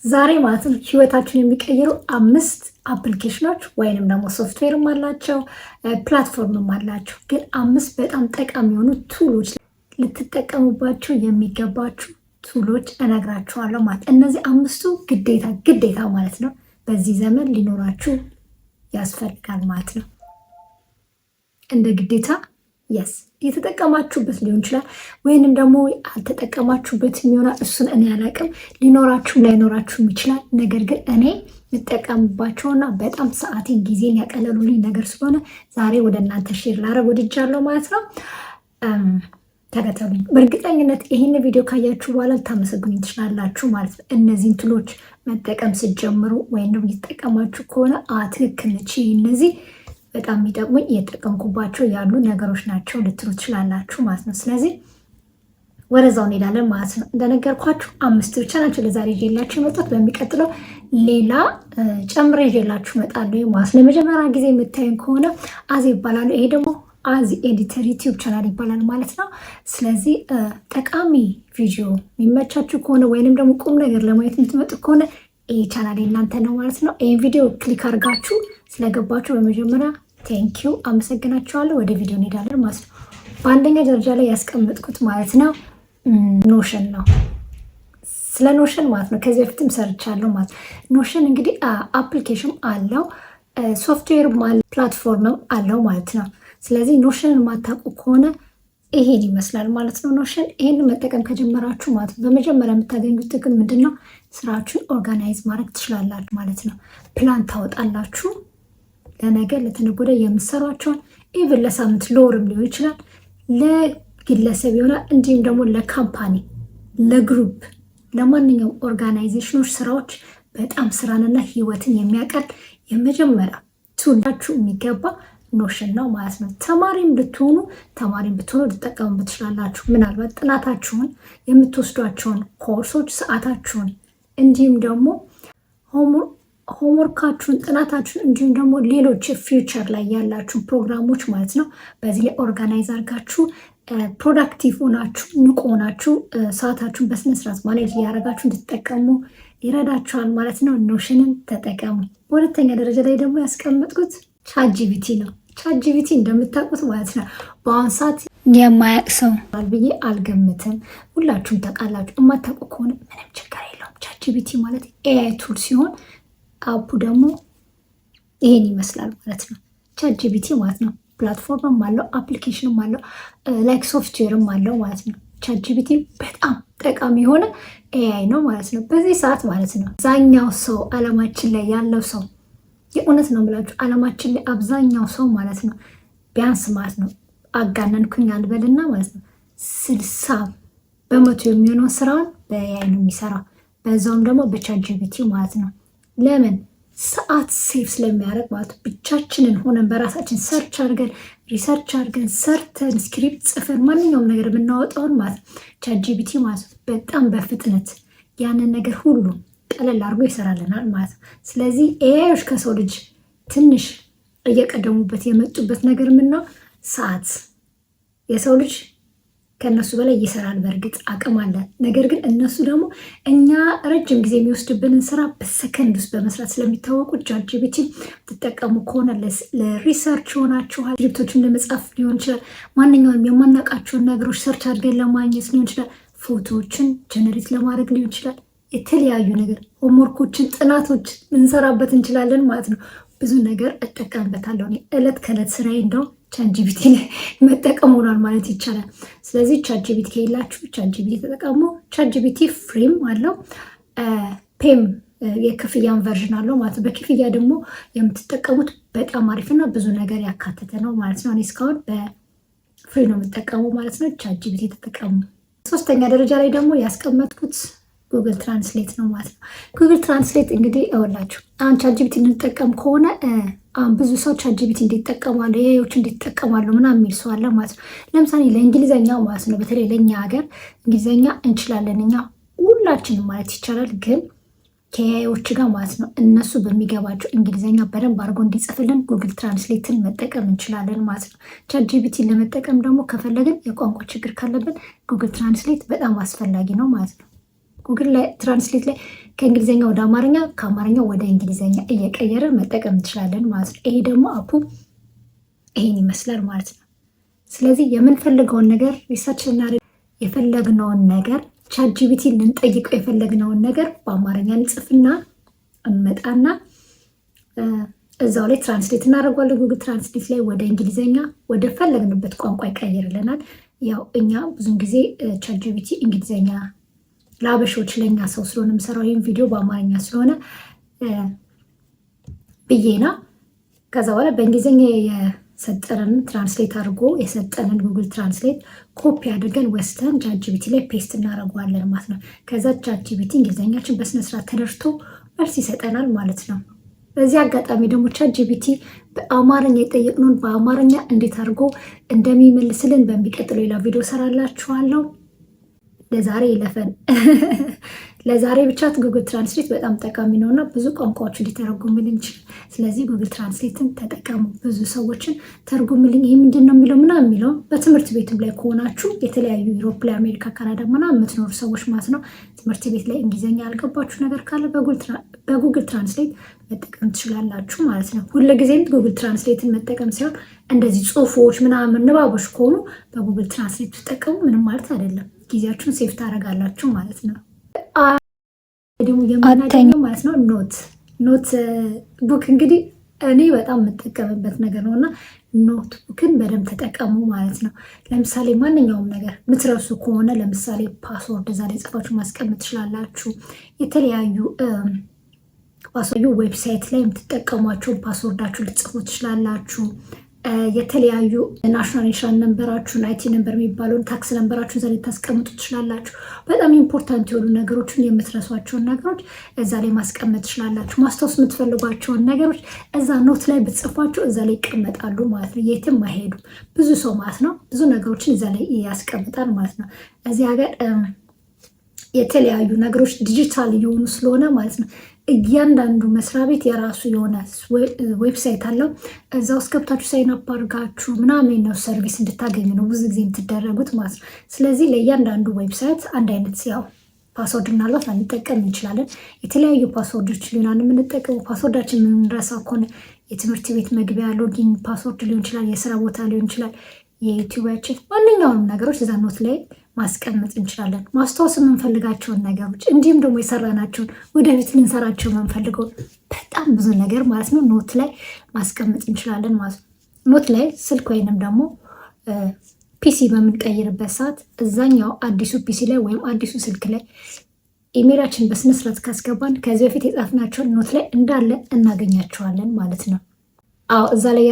ዛሬ ማለት ነው ህይወታችሁን የሚቀይሩ አምስት application ኖች ወይንም ደግሞ ሶፍትዌርም አላቸው፣ platform ም አላቸው። ግን አምስት በጣም ጠቃሚ የሆኑ tool ኦች፣ ልትጠቀሙባቸው የሚገባችሁ tool ኦች እነግራችኋለሁ ማለት። እነዚህ አምስቱ ግዴታ ግዴታ ማለት ነው በዚህ ዘመን ሊኖራችሁ ያስፈልጋል ማለት ነው። እንደ ግዴታ፣ yes፣ እየተጠቀማችሁበት ሊሆን ይችላል፣ ወይንም ደግሞ አልተጠቀማችሁበትም ይሆናል። እሱን እኔ አላቅም። ሊኖራችሁም ላይኖራችሁም ይችላል። ነገር ግን እኔ የምጠቀምባቸውና በጣም ሰዓቴን ጊዜን ያቀለሉልኝ ነገር ስለሆነ ዛሬ ወደ እናንተ share ላረግ ወድጃለሁ ማለት ነው። ተከተሉኝ። በእርግጠኝነት ይህን ቪዲዮ ካያችሁ በኋላ ልታመሰግኑኝ ትችላላችሁ ማለት ነው። እነዚህን tool ኦች መጠቀም ስትጀምሩ ወይም ደግሞ እየተጠቀማችሁ ከሆነ ትክክል ነች፣ እነዚህ በጣም የሚጠቅሙኝ እየተጠቀምኩባቸው ያሉ ነገሮች ናቸው ልትሉ ትችላላችሁ ማለት ነው። ስለዚህ ወደዛው እንሄዳለን ማለት ነው። እንደነገርኳችሁ አምስት ብቻ ናቸው ለዛሬ ይዤላችሁ የመጣሁት። በሚቀጥለው ሌላ ጨምሬ ይዤላችሁ እመጣለሁ ማለት ነው። ለመጀመሪያ ጊዜ የምታዩን ከሆነ አዜ ይባላሉ። ይሄ ደግሞ አዚ editor YouTube channel ይባላል ማለት ነው። ስለዚህ ጠቃሚ ቪዲዮ የሚመቻችሁ ከሆነ ወይንም ደግሞ ቁም ነገር ለማየት የምትመጡ ከሆነ ይህ ቻናል የእናንተ ነው ማለት ነው። ይህን ቪዲዮ click አድርጋችሁ ስለገባችሁ በመጀመሪያ thank you፣ አመሰግናችኋለሁ። ወደ ቪዲዮ እንሄዳለን ማለት ነው። በአንደኛ ደረጃ ላይ ያስቀመጥኩት ማለት ነው Notion ነው። ስለ Notion ማለት ነው ከዚህ በፊትም ሰርቻለሁ ማለት ነው። Notion እንግዲህ application አለው፣ ሶፍትዌር platform ም አለው ማለት ነው። ስለዚህ Notion ን የማታውቁ ከሆነ ይሄን ይመስላል ማለት ነው። Notion ይሄንን መጠቀም ከጀመራችሁ ማለት ነው በመጀመሪያ የምታገኙት ጥቅም ምንድን ነው? ስራችሁን organize ማድረግ ትችላላችሁ ማለት ነው። ፕላን ታወጣላችሁ፣ ለነገ ለተነገ ወዲያ የምትሰሯቸውን፣ even ለሳምንት ለወርም ሊሆን ይችላል፣ ለግለሰብ ይሆናል፣ እንዲሁም ደግሞ ለ company፣ ለ group፣ ለማንኛውም organization ኖች ስራዎች በጣም ስራንና ህይወትን የሚያቀል የመጀመሪያ tool ኣችሁ የሚገባ Notion ነው ማለት ነው። ተማሪም ብትሆኑ ልትጠቀሙበት ትችላላችሁ። ምናልባት ጥናታችሁን፣ የምትወስዷቸውን ኮርሶች፣ ሰዓታችሁን፣ እንዲሁም ደግሞ homework ኣችሁን፣ ጥናታችሁን፣ እንዲሁም ደግሞ ሌሎች future ላይ ያላችሁ ፕሮግራሞች ማለት ነው በዚህ ላይ organize አድርጋችሁ productive ሆናችሁ፣ ንቁ ሆናችሁ፣ ሰዓታችሁን በስነስርዓት manage እያደረጋችሁ እንድትጠቀሙ ይረዳችኋል ማለት ነው። Notion ን ተጠቀሙ። በሁለተኛ ደረጃ ላይ ደግሞ ያስቀመጥኩት ChatGPT ነው። ChatGPT እንደምታውቁት ማለት ነው በአሁን ሰዓት የማያውቅ ሰው ብዬ አልገምትም። ሁላችሁም ታውቃላችሁ። የማታውቁ ከሆነ ምንም ችግር የለውም። ChatGPT ማለት AI tool ሲሆን app ኡ ደግሞ ይሄን ይመስላል ማለት ነው። ChatGPT ማለት ነው። Platform ም አለው፣ application ም አለው፣ like software ም አለው ማለት ነው። ChatGPT በጣም ጠቃሚ የሆነ AI ነው ማለት ነው። በዚህ ሰዓት ማለት ነው አብዛኛው ሰው፣ አለማችን ላይ ያለው ሰው፣ የእውነት ነው የምላችሁ፣ አለማችን ላይ አብዛኛው ሰው ማለት ነው፣ ቢያንስ ማለት ነው አጋነንኩኝ አልበልና ማለት ነው 60% የሚሆነው ስራውን በ AI ነው የሚሰራው። በዛውም ደግሞ በ ChatGPT ማለት ነው። ለምን? ሰዓት save ስለሚያደርግ ማለት። ብቻችንን ሆነን በራሳችን search አድርገን፣ research አድርገን፣ ሰርተን፣ script ጽፈን ማንኛውም ነገር የምናወጣውን ማለት ነው ChatGPT ማለት ነው በጣም በፍጥነት ያንን ነገር ሁሉ ቀለል አድርጎ ይሰራልናል ማለት ነው። ስለዚህ AI ዮች ከሰው ልጅ ትንሽ እየቀደሙበት የመጡበት ነገር ምነው ሰዓት፣ የሰው ልጅ ከእነሱ በላይ ይሰራል። በእርግጥ አቅም አለ። ነገር ግን እነሱ ደግሞ እኛ ረጅም ጊዜ የሚወስድብንን ስራ በሰከንድ ውስጥ በመስራት ስለሚታወቁ ChatGPT ትጠቀሙ ከሆነ ለ research ይሆናችኋል፣ script ኦችን ለመጻፍ ሊሆን ይችላል፣ ማንኛውንም የማናውቃቸውን ነገሮች search አድርገን ለማግኘት ሊሆን ይችላል፣ ፎቶዎችን generate ለማድረግ ሊሆን ይችላል፣ የተለያዩ ነገር homework ኦችን፣ ጥናቶች ልንሰራበት እንችላለን ማለት ነው። ብዙ ነገር እጠቀምበታለሁ። እለት ከእለት ስራዬ እንደውም ChatGPT መጠቀም ሆኗል ማለት ይቻላል። ስለዚህ ChatGPT ከሌላችሁ ChatGPT ተጠቀሙ። ChatGPT free ም አለው፣ pay ም የክፍያን version አለው ማለት ነው። በክፍያ ደግሞ የምትጠቀሙት በጣም አሪፍና ብዙ ነገር ያካተተ ነው ማለት ነው። እኔ እስካሁን በ free ነው የምጠቀመው ማለት ነው። ChatGPT ተጠቀሙ። ሶስተኛ ደረጃ ላይ ደግሞ ያስቀመጥኩት Google Translate ነው ማለት ነው። Google Translate እንግዲህ እወላችሁ አሁን ChatGPT እንጠቀም ከሆነ አሁን ብዙ ሰው ChatGPT እንዴት ይጠቀማሉ፣ AI ዮች እንዴት ይጠቀማሉ ምናምን የሚል ሰው አለ ማለት ነው። ለምሳሌ ለእንግሊዝኛ ማለት ነው፣ በተለይ ለእኛ ሀገር እንግሊዝኛ እንችላለን እኛ ሁላችንም ማለት ይቻላል፣ ግን ከ AI ዮች ጋር ማለት ነው እነሱ በሚገባቸው እንግሊዝኛ በደንብ አድርጎ እንዲጽፍልን Google Translate ን መጠቀም እንችላለን ማለት ነው። ChatGPT ን ለመጠቀም ደግሞ ከፈለግን የቋንቋ ችግር ካለብን Google Translate በጣም አስፈላጊ ነው ማለት ነው። ጉግል ላይ Translate ላይ ከእንግሊዝኛ ወደ አማርኛ፣ ከአማርኛ ወደ እንግሊዝኛ እየቀየርን መጠቀም እንችላለን ማለት ነው። ይሄ ደግሞ app ኡ ይሄን ይመስላል ማለት ነው። ስለዚህ የምንፈልገውን ነገር research ልናደርግ የፈለግነውን ነገር፣ ChatGPT ልንጠይቀው የፈለግነውን ነገር በአማርኛ እንጽፍና እንመጣና እዛው ላይ translate እናደርገዋለን። Google Translate ላይ ወደ እንግሊዝኛ፣ ወደ ፈለግንበት ቋንቋ ይቀይርልናል። ያው እኛ ብዙን ጊዜ ChatGPT እንግሊዝኛ ለአበሾች፣ ለእኛ ሰው ስለሆነ የምሰራው ይህም ቪዲዮ በአማርኛ ስለሆነ ብዬ ነው። ከዛ በኋላ በእንግሊዝኛ የሰጠንን translate አድርጎ የሰጠንን Google Translate copy አድርገን ወስደን ChatGPT ላይ paste እናደርገዋለን ማለት ነው። ከዛ ChatGPT እንግሊዝኛችን በስነስርዓት ተረድቶ መልስ ይሰጠናል ማለት ነው። በዚህ አጋጣሚ ደግሞ ChatGPT በአማርኛ የጠየቅነውን በአማርኛ እንዴት አድርጎ እንደሚመልስልን በሚቀጥለው ሌላ ቪዲዮ ሰራላችኋለሁ። ለዛሬ ይለፈን። ለዛሬ ብቻ Google Translate በጣም ጠቃሚ ነው እና ብዙ ቋንቋዎችን ሊተረጉምልን ይችላል። ስለዚህ Google Translate ን ተጠቀሙ። ብዙ ሰዎችን ተርጉምልኝ፣ ይህ ምንድን ነው የሚለው ምናምን የሚለው፣ በትምህርት ቤትም ላይ ከሆናችሁ የተለያዩ Europe ላይ፣ አሜሪካ፣ ካናዳ ምናምን የምትኖሩ ሰዎች ማለት ነው፣ ትምህርት ቤት ላይ እንግሊዝኛ ያልገባችሁ ነገር ካለ በ Google Translate መጠቀም ትችላላችሁ ማለት ነው። ሁልጊዜም Google Translate ን መጠቀም ሳይሆን እንደዚህ ጽሁፎች ምናምን ንባቦች ከሆኑ በ Google Translate ትጠቀሙ ምንም ማለት አይደለም። ጊዜያችሁን save ታደርጋላችሁ ማለት ነው። ደግሞ የምናገኘው ማለት ነው notebook። እንግዲህ እኔ በጣም የምጠቀምበት ነገር ነው እና notebook ን በደንብ ተጠቀሙ ማለት ነው። ለምሳሌ ማንኛውም ነገር ምትረሱ ከሆነ፣ ለምሳሌ password እዛ ላይ ጽፋችሁ ማስቀመጥ ትችላላችሁ። የተለያዩ website ላይ የምትጠቀሟቸውን password ኣችሁ ልትጽፉ ትችላላችሁ። የተለያዩ national insurance number ኣችሁን፣ IT number የሚባለውን tax number ኣችሁን እዛ ላይ ታስቀምጡ ትችላላችሁ። በጣም important የሆኑ ነገሮችን፣ የምትረሷቸውን ነገሮች እዛ ላይ ማስቀመጥ ትችላላችሁ። ማስታወስ የምትፈልጓቸውን ነገሮች እዛ note ላይ ብትጽፏቸው እዛ ላይ ይቀመጣሉ ማለት ነው። የትም አይሄዱም። ብዙ ሰው ማለት ነው ብዙ ነገሮችን እዛ ላይ ያስቀምጣል ማለት ነው። እዚህ ሀገር የተለያዩ ነገሮች ዲጂታል እየሆኑ ስለሆነ ማለት ነው፣ እያንዳንዱ መስሪያ ቤት የራሱ የሆነ website አለው። እዛ ውስጥ ገብታችሁ sign up አድርጋችሁ ምናምን ነው service እንድታገኙ ነው ብዙ ጊዜ የምትደረጉት ማለት ነው። ስለዚህ ለእያንዳንዱ website አንድ አይነት ያው password ምናልባት ላንጠቀም እንችላለን። የተለያዩ password ኦች ሊሆናል የምንጠቀመው። Password ኣችን የምንረሳ ከሆነ የትምህርት ቤት መግቢያ login password ሊሆን ይችላል፣ የስራ ቦታ ሊሆን ይችላል፣ የ YouTube ኣችን ማንኛውንም ነገሮች እዛ note ላይ ማስቀመጥ እንችላለን። ማስታወስ የምንፈልጋቸውን ነገሮች፣ እንዲሁም ደግሞ የሰራናቸውን፣ ወደፊት ልንሰራቸው የምንፈልገው በጣም ብዙ ነገር ማለት ነው note ላይ ማስቀመጥ እንችላለን ማለት ነው። Note ላይ ስልክ ወይንም ደግሞ PC በምንቀይርበት ሰዓት እዛኛው አዲሱ PC ላይ ወይም አዲሱ ስልክ ላይ ኢሜይላችን በስነስርዓት ካስገባን ከዚህ በፊት የጻፍናቸውን note ላይ እንዳለ እናገኛቸዋለን ማለት ነው። አዎ፣ እዛ ላይ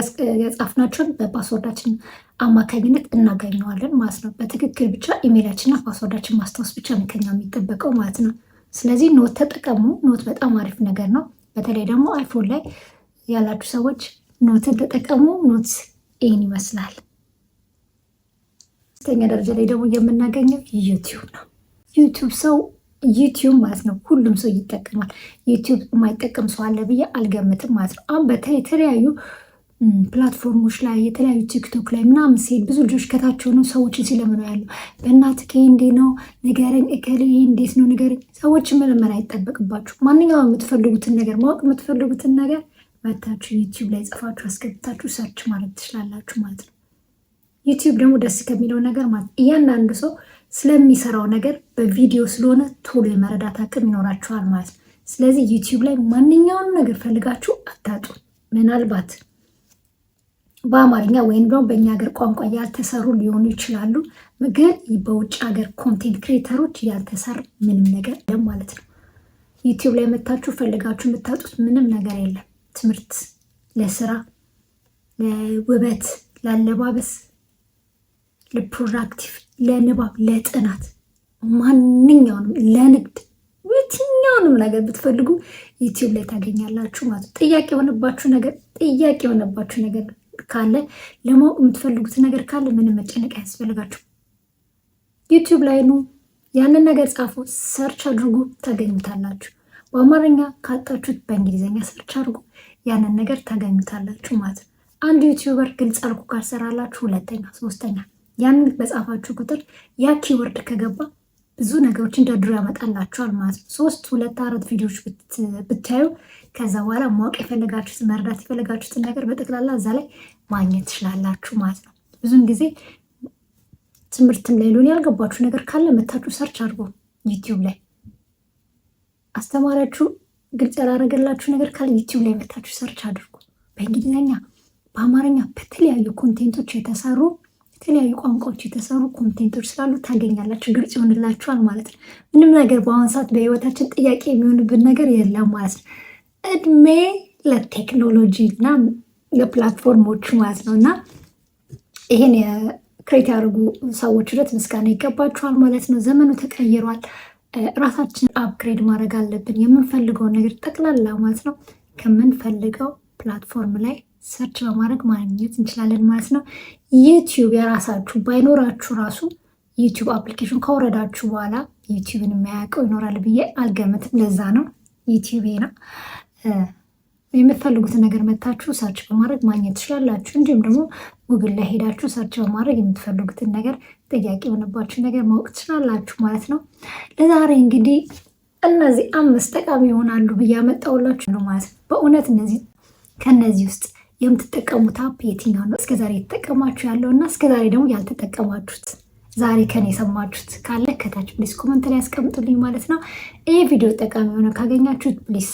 የጻፍናቸውን በ password ኣችን አማካኝነት እናገኘዋለን ማለት ነው። በትክክል ብቻ ኢሜይላችንና password ኣችን ማስታወስ ብቻ ነው ከኛ የሚጠበቀው ማለት ነው። ስለዚህ note ተጠቀሙ። Note በጣም አሪፍ ነገር ነው። በተለይ ደግሞ iPhone ላይ ያላችሁ ሰዎች note ን ተጠቀሙ። Note ይህን ይመስላል። ሶስተኛ ደረጃ ላይ ደግሞ የምናገኘው YouTube ነው። YouTube ሰው YouTube ማለት ነው ሁሉም ሰው ይጠቀማል። YouTube የማይጠቀም ሰው አለ ብዬ አልገምትም ማለት ነው። አሁን በተለያዩ platform ኦች ላይ፣ የተለያዩ TikTok ላይ ምናምን ሲሄድ ብዙ ልጆች ከታች ሆነው ሰዎችን ሲለምኑ ያሉ፣ በእናትህ እንዴ ነው ንገረኝ፣ እከሌ እንዴት ነው ንገረኝ። ሰዎችን መለመን አይጠበቅባችሁ። ማንኛውም የምትፈልጉትን ነገር፣ ማወቅ የምትፈልጉትን ነገር መታችሁ YouTube ላይ ጽፋችሁ አስገብታችሁ search ማድረግ ትችላላችሁ ማለት ነው። YouTube ደግሞ ደስ ከሚለው ነገር ማለት እያንዳንዱ ሰው ስለሚሰራው ነገር በቪዲዮ ስለሆነ ቶሎ የመረዳት አቅም ይኖራችኋል ማለት ነው። ስለዚህ YouTube ላይ ማንኛውንም ነገር ፈልጋችሁ አታጡ። ምናልባት በአማርኛ ወይም ደግሞ በእኛ ሀገር ቋንቋ ያልተሰሩ ሊሆኑ ይችላሉ። ግን በውጭ ሀገር content creator ኦች ያልተሰራ ምንም ነገር የለም ማለት ነው። YouTube ላይ መታችሁ ፈልጋችሁ የምታጡት ምንም ነገር የለም። ትምህርት፣ ለስራ፣ ለውበት፣ ለአለባበስ፣ ለ productive፣ ለንባብ፣ ለጥናት፣ ማንኛውንም፣ ለንግድ፣ የትኛውንም ነገር ብትፈልጉ YouTube ላይ ታገኛላችሁ ማለት ነው። ጥያቄ የሆነባችሁ ነገር ካለ፣ ለማወቅ የምትፈልጉት ነገር ካለ ምንም መጨነቅ አያስፈልጋችሁ። YouTube ላይ ኑ፣ ያንን ነገር ጻፉ፣ search አድርጉ፣ ታገኙታላችሁ። በአማርኛ ካጣችሁት በእንግሊዝኛ search አድርጉ፣ ያንን ነገር ታገኙታላችሁ ማለት ነው። አንድ YouTuber ግልጽ አድርጎ ካልሰራላችሁ ሁለተኛ፣ ሶስተኛ ያንን በጻፋችሁ ቁጥር ያ keyword ከገባ ብዙ ነገሮችን ደርድሮ ያመጣላችኋል ማለት ነው። ሶስት፣ ሁለት፣ አራት ቪዲዮዎች ብታዩ ከዛ በኋላ ማወቅ የፈለጋችሁትን፣ መረዳት የፈለጋችሁትን ነገር በጠቅላላ እዛ ላይ ማግኘት ትችላላችሁ ማለት ነው። ብዙን ጊዜ ትምህርትም ላይ ሊሆን ያልገባችሁ ነገር ካለ መታችሁ search አድርጎ YouTube ላይ፣ አስተማሪያችሁ ግልጽ ያላረገላችሁ ነገር ካለ YouTube ላይ መታችሁ search አድርጉ። በእንግሊዝኛ፣ በአማርኛ በተለያዩ content ኦች የተሰሩ፣ የተለያዩ ቋንቋዎች የተሰሩ content ኦች ስላሉ ታገኛላችሁ፣ ግልጽ ይሆንላችኋል ማለት ነው። ምንም ነገር በአሁን ሰዓት በህይወታችን ጥያቄ የሚሆንብን ነገር የለም ማለት ነው። እድሜ ለቴክኖሎጂ እና ለ platform ኦች ማለት ነው። እና ይሄን create ያደርጉ ሰዎች ለት ምስጋና ይገባቸዋል ማለት ነው። ዘመኑ ተቀይሯል። ራሳችንን upgrade ማድረግ አለብን። የምንፈልገውን ነገር ጠቅላላ ማለት ነው ከምንፈልገው platform ላይ search በማድረግ ማግኘት እንችላለን ማለት ነው። YouTube የራሳችሁ ባይኖራችሁ ራሱ YouTube application ካወረዳችሁ በኋላ፣ YouTube ን የማያውቀው ይኖራል ብዬ አልገምትም። ለዛ ነው YouTube ነው። የምትፈልጉትን ነገር መታችሁ search በማድረግ ማግኘት ትችላላችሁ። እንዲሁም ደግሞ ጉግል ላይ ሄዳችሁ search በማድረግ የምትፈልጉትን ነገር፣ ጥያቄ የሆነባችሁ ነገር ማወቅ ትችላላችሁ ማለት ነው። ለዛሬ እንግዲህ እነዚህ አምስት ጠቃሚ ይሆናሉ ብዬ ያመጣሁላችሁ ነው ማለት ነው። በእውነት እነዚህ ከነዚህ ውስጥ የምትጠቀሙት app የትኛው ነው? እስከዛሬ የተጠቀማችሁ ያለው እና እስከዛሬ ደግሞ ያልተጠቀማችሁት፣ ዛሬ ከኔ የሰማችሁት ካለ ከታች please comment ላይ ያስቀምጡልኝ ማለት ነው። ይህ ቪዲዮ ጠቃሚ የሆነ ካገኛችሁት please